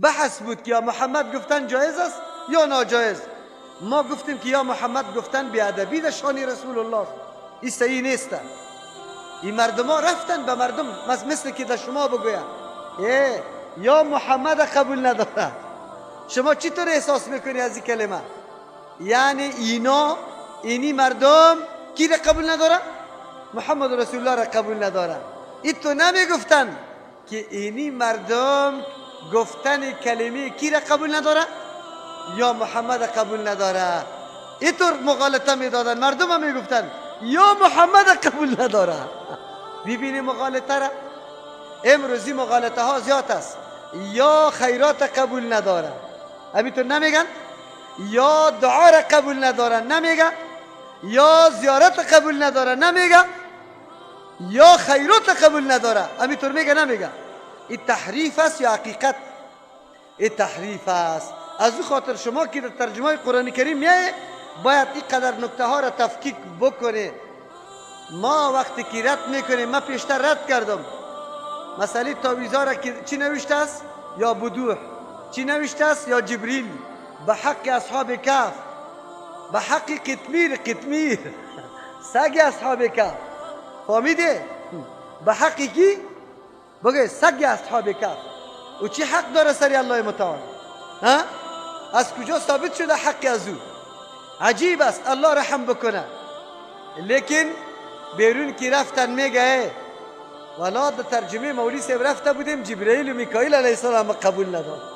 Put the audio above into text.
بحث بود که یا محمد گفتن جایز است یا ناجایز. ما گفتیم که یا محمد گفتن بیادبی در شان رسول الله است، این صحیح نیست. این مردم ها رفتن به مردم مثل که در شما بگوین یا محمد قبول نداره. شما چطور احساس میکنی از این کلمه؟ یعنی اینا اینی مردم کی را قبول نداره؟ محمد رسول الله را قبول نداره. این تو نمیگفتن که اینی مردم گفتن کلمه کی را قبول نداره؟ یا محمد قبول نداره. اینطور مغالطه میدادن، مردم هم میگفتن یا محمد قبول نداره. ببینی مغالطه را؟ امروزی مغالطه ها زیاد است. یا خیرات قبول نداره، همینطور نمیگن؟ یا دعا را قبول نداره، نمیگن؟ یا زیارت قبول نداره، نمیگه؟ یا خیرات قبول نداره، همینطور میگه، نمیگه؟ این تحریف است یا حقیقت؟ این تحریف است. از او خاطر شما که در ترجمه قرآن کریم میایه باید اینقدر نکته ها را تفکیک بکنه. ما وقتی که رد میکنیم، من پیشتر رد کردم مسئله تعویذ را که چی نوشته است؟ یا بدوح چی نوشته است؟ یا جبریل به حق اصحاب کهف، به حق قطمیر، قطمیر سگ اصحاب کهف، فهمیده؟ به حق کی؟ بگه سگ اصحاب کهف. او چی حق داره سری الله متعال؟ ها؟ از کجا ثابت شده حق از او؟ عجیب است، الله رحم بکنه. لیکن بیرون کی رفتن میگه ولا در ترجمه مولوی صاحب رفته بودیم جبرئیل و میکائیل علیه السلام قبول نداد.